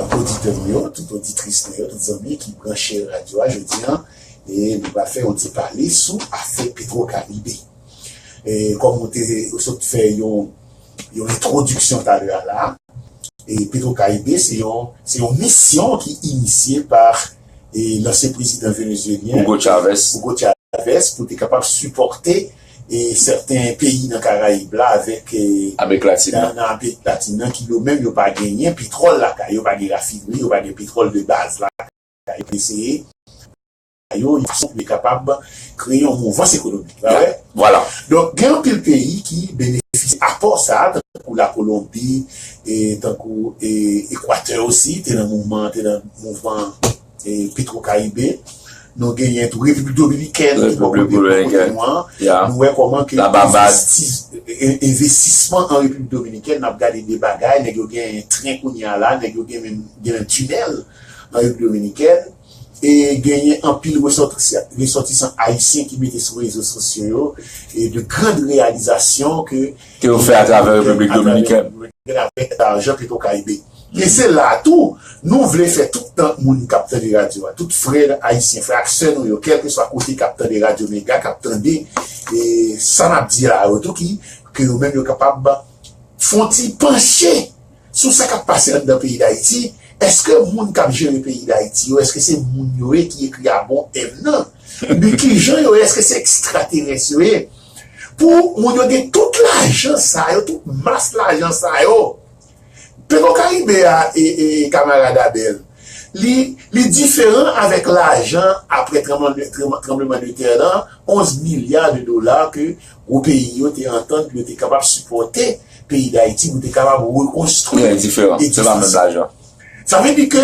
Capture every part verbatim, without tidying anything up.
oditè nou yo, tout oditris nou yo, tout zanmi ki branche radyo a jodi a, e nou pral fè yon ti pale sou afè Petro Caribe. E kòm ou te ou sot fè yon, yon entwodiksyon talè a la, e Petro Caribe, se yon, se yon misyon ki inisye pa e lansyen prezidan venezuelyen Hugo Chavez. Hugo Chavez pou te kapab sipòte e sèten peyi nan Karayib la avèk e Amerik Latin nan, nan Amerik Latin nan ki yo menm yo pa genyen petwòl lakay yo, pa gen rafinri, yo pa gen petwòl de baz lakay yo. Eseye yo yon fason pou yo kapab kreye yon mouvans ekonomik. Pa vre? Voilà. Donk, gen anpil peyi ki benefisye apò sa, tankou Lakolonbi, e tankou e, Ekwatè osi, te nan mouvman, te nan mouvman e, Petro Caribe. Nou genyen tou Repiblik Dominikèn ki bò kote nou an. Nou wè kòman ke envestisman an Repiblik Dominikèn, n ap gade de bagay, nèg yo gen tren kounye a la, nèg yo gen menm gen menm tinèl an Repiblik Dominikèn. E genyen anpil resòtisan ayisyen ki mete sou rezo sosyo yo e de grand reyalizasyon ke ke yo fè atravè Repiblik Dominikèn. Atravè lajan Petro Caribe. E se la tou, nou vle fè tout tan moun k ap tande radyo a, tout frè ayisyen, frè ak sè nou yo, kèlkeswa kote k ap tande Radyo Mega, k ap tande e sa n ap di la yo tou, ki, ke yo menm yo kapab fè yon ti panche sou sa k ap pase anndan peyi Dayiti. Èske moun k ap jere peyi Dayiti yo, èske se moun yo ye ki ekri a bon M nan? Men kijan yo ye? Èske se ekstraterès yo ye? Pou moun yo gen tout lajan sa yo, tout mas lajan sa yo. Petro Caribe a, e, e, kamarad Abel, li, li diferan avèk lajan apre tranbleman de, tranbleman de tè lan, onz milya de dola ke gwo peyi yo te antann pou yo te kapab sipòte peyi Dayiti, pou te kapab rekonstwi edifis. Sa vle di ke,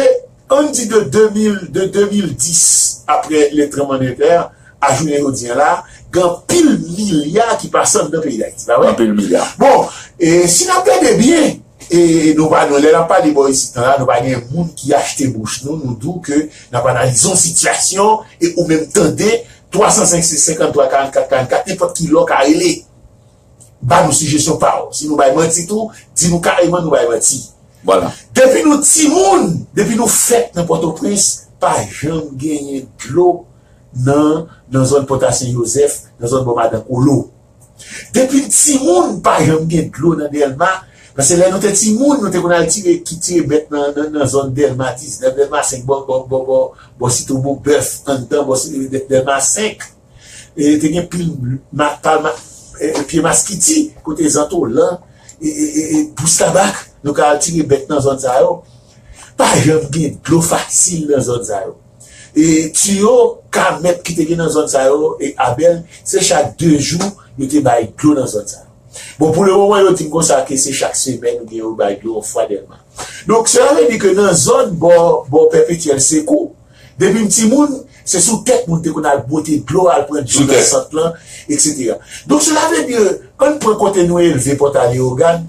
ann di de de mil, de de mil dis, apre le tranbleman de tè, a jounen jodi a la, gen anpil milya ki pase anndan peyi Dayiti, pa vre? Anpil milya. Bon, e si n ap gade byen, e nou pa, nou, lè n ap pale bò isit la, nou pa gen moun ki achte bouch nou, nou di w ke n ap analize yon sitiyasyon, e ou menm tande twa san senk, sis senkant twa, karannkat, karannkat, nenpòt ki lè w ka rele. Ba nou sijesyon pa w. Si nou bay manti tou, di nou kareman nou bay manti. Voilà. Depi nou timoun, depi nou fèt nan Pòtoprens, pa janm genyen dlo nan, nan zòn Pòtasyen Jozèf, nan zòn bò Madan Kolo. Depi n timoun, pa janm gen dlo nan Dèlma. Paske lè nou te timoun, nou te konn al tire, ki tire bèt nan, nan, nan zòn Dèlma diznèf, Dèlma senk, bò, bò, bò, bò, bò Sito Bobèf, anndan, bò Sito, Dèlma senk. E te gen pil ma-, pal ma-, e, pye maskiti, kote Zantolan, e, e, e, e Boustabak, nou ka al tire bèt nan zòn sa yo. Pa janm gen dlo fasil nan zòn sa yo. E tiyo, kamèt ki te gen nan zòn sa yo, e Abel, se chak de jou, yo te bay dlo nan zòn sa yo. Bon, pou le moman, yo di m konsa ke se chak semèn, oubyen yo bay dlo yon fwa Dèlma. Donk, sela vle di ke nan zòn bò, bò Pèpetyèl Sekou, depi m timoun, se sou tèt moun te konn al bwote dlo, al pran dlo nan sant lan, etsetera. Donk, sela vle di, ann pran kote nou elve Pòtaleyogàn,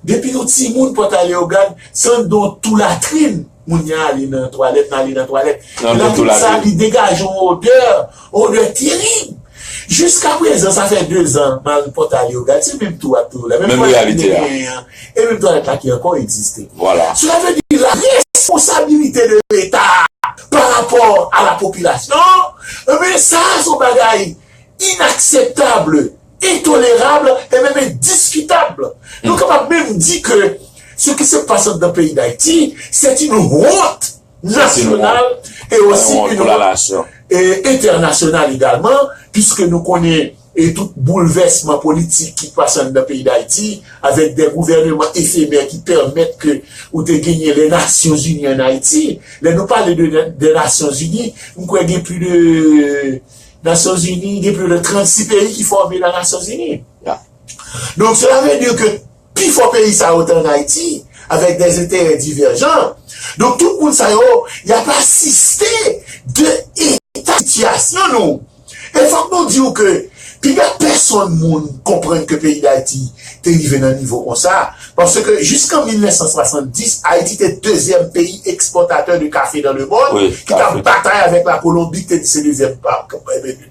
depi nou timoun Pòtaleyogàn, se anndan yon twou latrin, moun nan ale nan twalèt, nan ale nan twalèt. Latrin sa, li degaje yon odè, yon odè terib. Jiskaprezan, sa fè dezan, m al Pòtaleyogàn, se menm twou ak twou la, menm twalèt ki te genyen an, e menm twalèt la ki ankò egziste. Sela vle di la responsabilite de Leta pa rapò a la popilasyon, ebyen sa a se yon bagay inakseptab, entolerab e menm endiskitab. Nou kapab menm di ke ce qui se passe dans le pays d'Haïti, c'est une honte national e osi yon entènasyonal egalman, piske nou konnen e tout boulvèsman politik ki pase anndan peyi Dayiti, avèk de gouvèneman efemè ki pèmèt ke ou te genyen les Nations Unies en Haïti. Lè nou pale de, de Nations Unies, m kwè gen plis de Nations Unies, gen plis de trannsis peyi ki fòme la Nations Unies. Donk, sela vle di ke pifò peyi sa yo te ann Ayiti, avèk des intérêts divergents. Donk, tout moun sa yo, y ap asiste de eta sitiyasyon nou. E fòk nou di w ke piga pèsonn moun konprann ke peyi Dayiti te rive nan nivo konsa, paske jiskan mil nèf san swasanndis, Ayiti te dezyèm peyi ekspòtatè de kafe dans le monde, ki t ap batay avèk Lakolonbi, ki te di se dezyèm pa-,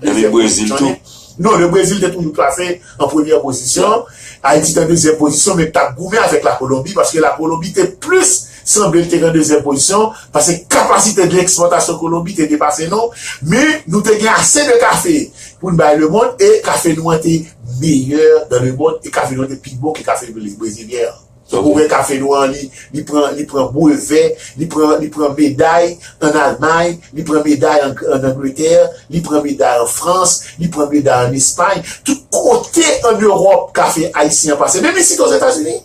dezyèm peyi. Non, le Brezil te toujou klase an premyè pozisyon. Ayiti te an dezyèm pozisyon, men t ap goumen avèk Lakolonbi, paske Lakolonbi te plis sanble l te gen dezyèm pozisyon, paske kapasite de lekspòtasyon Kolonbi te depase nou, men nou te gen ase de kafe pou n bay lemonn, e kafe nou an te meyè dan lemonn, e kafe nou an te pi bon ke kafe brezilyen an. Donk, ou wè kafe nou an, li, li pran, li pran brevè, li pran, li pran meday ann Almay, li pran meday ann, ann Angletè, li pran meday ann Frans, li pran meday ann Espay. Tout kote ann Ewòp kafe ayisyen an pase. Menm isit Ozetazini,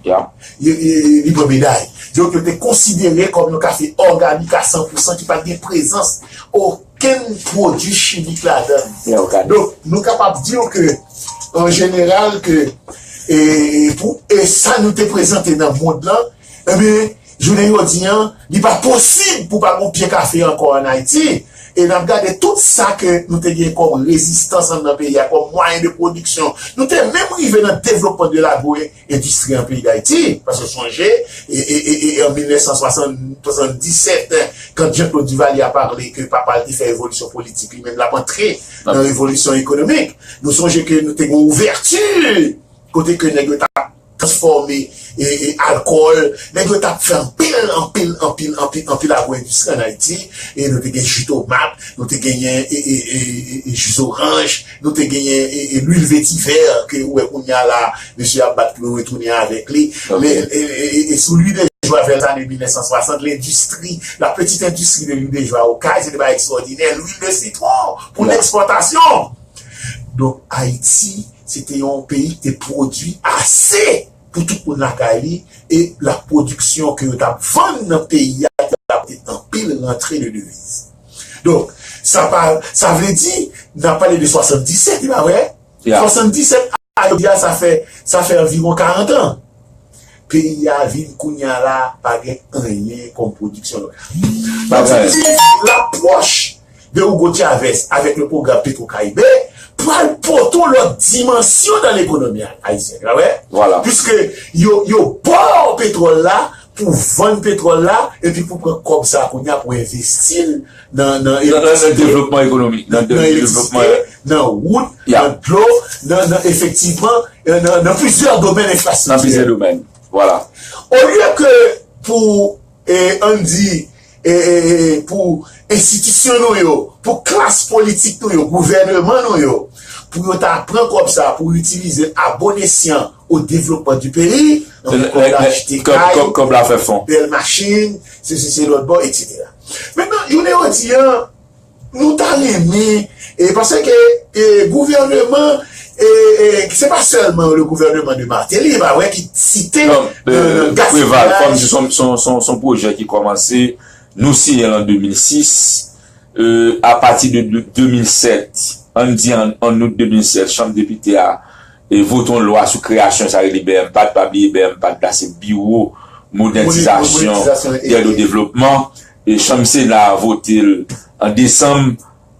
li, li, li pran meday. Donk, yo te konsidere kòm yon kafe òganik a san pou san ki pa t gen prezans okenn pwodui chimik ladan l. Donk, nou kapab di ke, an jeneral, ke, e, pou, e sa nou te prezante nan mond lan, ebyen, jounen jodi an, li pa posib pou pa gon pye kafe ankò ann Ayiti. E n ap gade tout sa ke nou te gen kòm rezistans anndan peyi a, kòm mwayen de pwodiksyon. Nou te menm rive nan devlopman de lagwo endistri an peyi Dayiti. Paske sonje, e, e, e, e, an mil nèf san swasann, swasanndisèt, kan Jean-Claude Duvalier a pale ke papa l te fè revolisyon politik, li menm l ap antre nan revolisyon ekonomik. Nou sonje ke nou te gen yon ouvèti kote ke nèg yo t ap transfòme, e, e, alkòl, nèg yo t ap fè anpil, anpil, anpil, anpil, anpil agwo endistri ann Ayiti, e nou te gen ji tomat, nou te genyen, e, e, e, e, e, ji zoranj, nou te genyen, e, e, lwil vetivè, ke ou wè kounye a la, mesye ap bat pou yo retounen avèk li. Men, e, e, e, e sou lwil de jwa vè zane mil nèf san swasant, lendistri, la petite industrie de l'huile de joie au Cayes, se te bagay ekstwòdinè, lwil de sitwon pou lekspòtasyon. Donk, Ayiti, se te yon peyi ki te pwodui ase pou tout moun lakay li, e la pwodiksyon ke yo t ap vann nan peyi a, te ap pote anpil rantre de deviz. Donk, sa pa, sa vle di, n ap pale de swasanndisèt, e pa vre? Swasanndisèt a jodi a, sa fè, sa fè anviwon karant an. Peyi a vin kounye a la, pa gen anyen kòm pwodiksyon lokal. Sa vle di, lapwòch de Hugo Chavez avèk le pwogram Petro Caribe pral pote yon lòt dimansyon nan lekonomi a-, ayisyèn. Ou wè? Piske yo, yo ba w petwòl la pou vann petwòl la, epi pou pran kòb sa a kounye a pou envesti l nan, nan elektrisite, nan devlopman ekonomik, nan nan elektrisite, nan wout, nan dlo, nan, nan efektivman, nan, nan plizyè domèn enfrastrikti. Nan plizyè domèn. Vwala. Olye ke pou, e, ann di, e, e, e, pou enstitisyon nou yo, pou klas politik nou yo, gouvèneman nou yo, pou yo ta pran kòb sa, pou itilize l a bon esyan o devlopman di peyi, nan kòb la achte kay, bèl machin, sesi, se lòt bò, etsetera. Mentnan, jounen jodi a, nou ta renmen, e, paske, e, gouvèneman, e, e, se pa sèlman le gouvèneman de Martelly, e pa vre, ki site nan, nan gaspiyaj. Preval, kòm si se yon, se yon, se yon, se yon pwojè ki kòmanse, nou siyen l an de mil sis, e, apati de, de de mil sèt, ann di an, an out de mil sèt, Chanm Depite a, e, vote yon lwa sou kreyasyon sa rele B M PAD, pa bliye B M PAD la se Biwo Modènizasyon, Modènizasyon e Dèd o Devlopman, e Chanm Sena a vote l an desanm,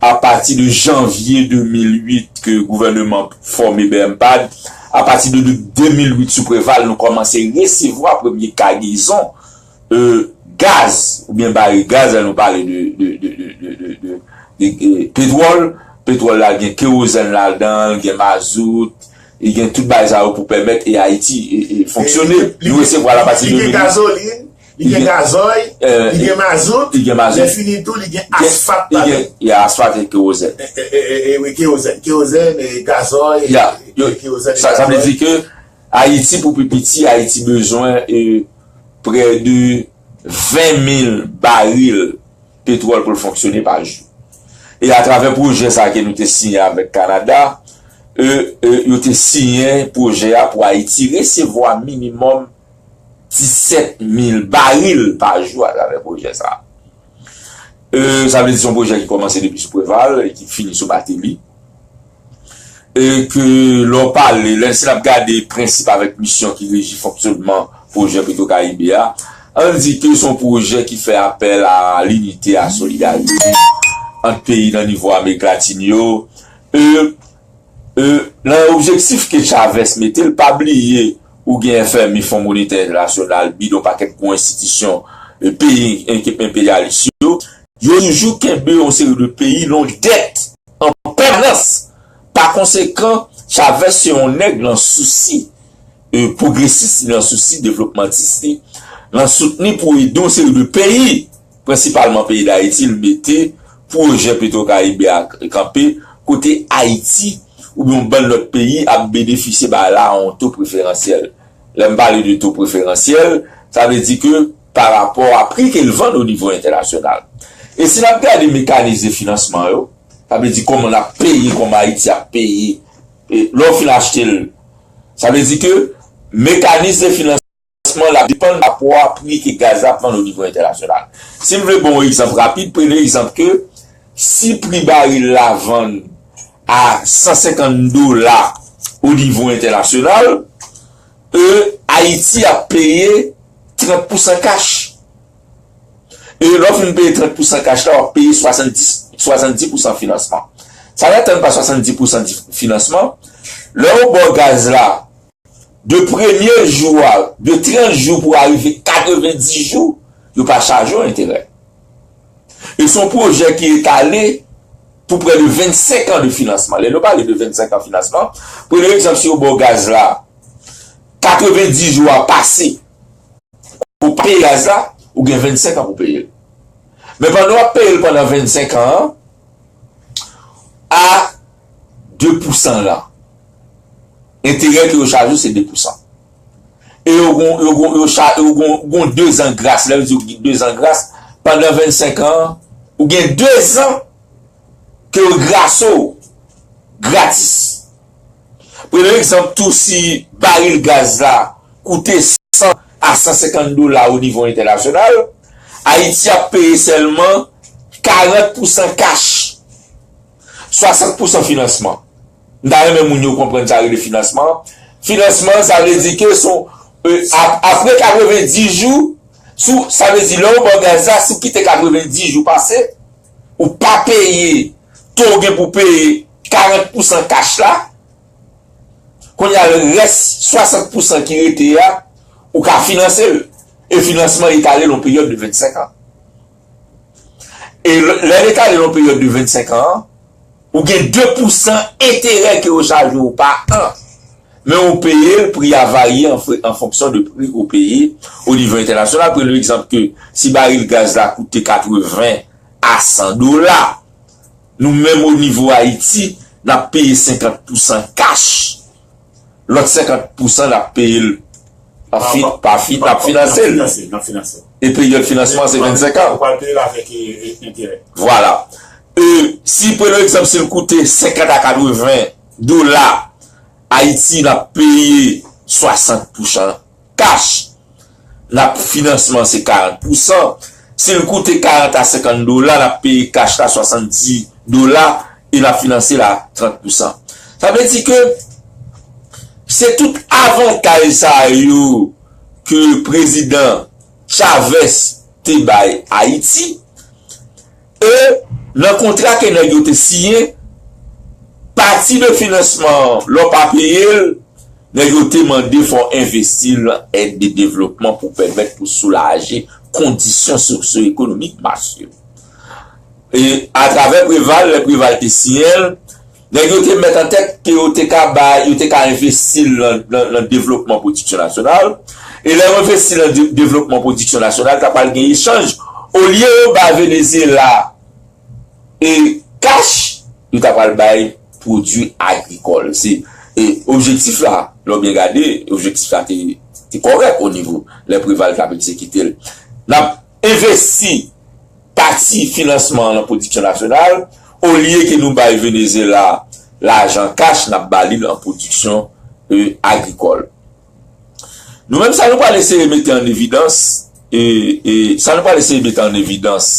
apati de janvye de mil uit ke gouvèneman fòme B M PAD, apati de, de de mil uit sou Preval, nou kòmanse resevwa premye kagezon, e, gaz, oubyen baril gaz, la nou pale de, de, de, e, petwòl. Petwòl la gen kerozèn ladan l, gen mazout, e gen tout bagay sa yo pou pèmèt e Ayiti, e, e, fonksyone. Nou resevwa l apati de mil uit. Li gen gazolin, li gen gazòy, e, li gen mazout, li gen mazout. Lè fini tou, li gen asfat ladan l. Li gen, e, asfat e kerozèn. E, e, e, e, wi, kerozèn, kerozèn, e, gazòy, e, e, kerozèn e gazòy. Sa, sa vle di ke Ayiti, pou pi piti, Ayiti bezwen, e, prè de ven mil baril petwòl pou l fonksyone pa jou. E atravè pwojè sa ke nou te siyen avèk Kanada, e, e, yo te siyen pwojè a pou Ayiti resevwa minimòm disèt mil baril pa jou atravè pwojè sa. E, sa vle di se yon pwojè ki kòmanse depi sou Preval e ki fini sou Martelly. E ke lè w pale, lè si n ap gade prensip avèk misyon ki reji fonksyònman pwojè Petro Caribe a, ann di ke se yon pwojè ki fè apèl a linite, a solidarite ant peyi nan nivo Amerik Latin yo. E, e, nan objektif ke Chavez mete l, pa bliye ou gen F M I, Fon Monetè Entènasyonal, bidon pakèt gwo enstitisyon, e, peyi enk-, enperyalis yo, yo toujou kenbe yon seri de peyi nan dèt an pèmanans. Pa konsekan, Chavez se yon nèg nan sousi, e, pwogresis li, nan sousi devlopmantis li, nan soutni pou ede yon seri de peyi, prensipalman peyi Dayiti, l mete pwojè Petwokaribe a kanpe, kote Ayiti oubyen yon bann lòt peyi ap benefisye bagay la a yon to preferansyèl. Lè m pale de to preferansyèl, sa vle di ke pa rapò a pri ke l vann o nivo entènasyonal. E si n ap gade mekanis de finansman yo, sa vle di kòman n ap peye, kòman Ayiti ap peye, e lè w fin achte l, sa vle di ke mekanis de finansman l ap depann rapò a pri ke gaz la ap vann o nivo entènasyonal. Si m vle ba w yon egzanp rapid, premye egzanp ke si pri baril la vann a san senkant dola o nivo entènasyonal, e Ayiti ap peye trant pousan kach. E lè w fin peye trant pousan kach la, w ap peye swasanndis, swasanndis pousan finansman. Sa n ap tann pa swasanndis pousan di- finansman, lè yo ba w gaz la, de premye jou a, de trant jou pou arive katrevenndis jou, yo pa chaje w enterè. E se yon pwojè ki etale pou prè de vennsenk an de finansman. Lè nou pale de vennsenk an finansman, premye egzanp, si yo ba w gaz la, katrevenndis jou a pase, ou pa peye gaz la, ou gen vennsenk an pou peye l. Men pandan w ap peye l pandan vennsenk an an, a de pousan la, enterè ke yo chaje w se de pousan. E yo gon, yo gon, yo cha, yo gon, gon de zan gras. Lè yo di w gen de zan gras, pandan vennsenk an, ou gen de zan ke yo grase w gratis. Premye egzanp tou, si baril gaz la koute san a san senkant dola o nivo entènasyonal, Ayiti ap peye sèlman karant pousan kach, swasant pousan finansman. M ta renmen moun yo konprann sa rele finansman. Finansman, sa vle di ke son, e, ap- apre katrevenndis jou, sou, sa vle di lè yo ba w gaz la, si w kite katrevenndis jou pase, ou pa peye, to w gen pou peye karant pousan kach la, kounye a rès swasant pousan ki rete a, ou ka finanse l. E finansman etale l yon peryòd de vennsenk an. E l- lè l etale l yon peryòd de vennsenk an, ou gen de pousan enterè ke yo chaje w pa an. Men ou peye l, pri a varye an fre- an fonksyon de pri ou peye o nivo entènasyonal. Pran egzanp ke si baril gaz la koute katreven a san dola, nou menm o nivo Ayiti, n ap peye senkant pousan kach. Lòt senkant pousan n ap peye l an fi- pa fi- n ap finanse l. E peryòd finansman se vennsenk an. Ou pral peye l avèk enterè. Vwala. E si, pran egzanp, si l koute senkant a katreven dola, Ayiti, n ap peye swasant pousan kach, n ap finansman se karant pousan. Si l koute karant a senkant dola, n ap peye kach la swasanndis dola e n ap finanse l a trant pousan. Sa vle di ke se tout avantaj sa yo ke prezidan Chavez te bay Ayiti. E nan kontra ke nèg yo te siyen, pati de finansman an, lè w pa peye l, nèg yo te mande fò w envesti l nan èd de devlopman pou pèmèt pou soulaje kondisyon sosyo-ekonomik mas yo. E atravè Preval, lè Preval te siyen l, nèg yo te mèt an tèt ke yo te ka bay, yo te ka envesti l nan, nan, nan devlopman pwodiksyon nasyonal. E lè yo envesti l nan de- devlopman pwodiksyon nasyonal, ta pral gen echanj. Olye yo ba Venezyela e kach, yo ta pral bay pwodui agrikòl. Se e objektif la, lè w byen gade, objektif la te, te kòrèk o nivo lè Preval t ap egzekite l. N ap envesti pati finansman an nan pwodiksyon nasyonal, olye ke nou bay Venezyela lajan kach, n ap ba li l an pwodiksyon e agrikòl. Nou menm, sa nou pral eseye mete an evidans, e, e sa nou pral eseye mete an evidans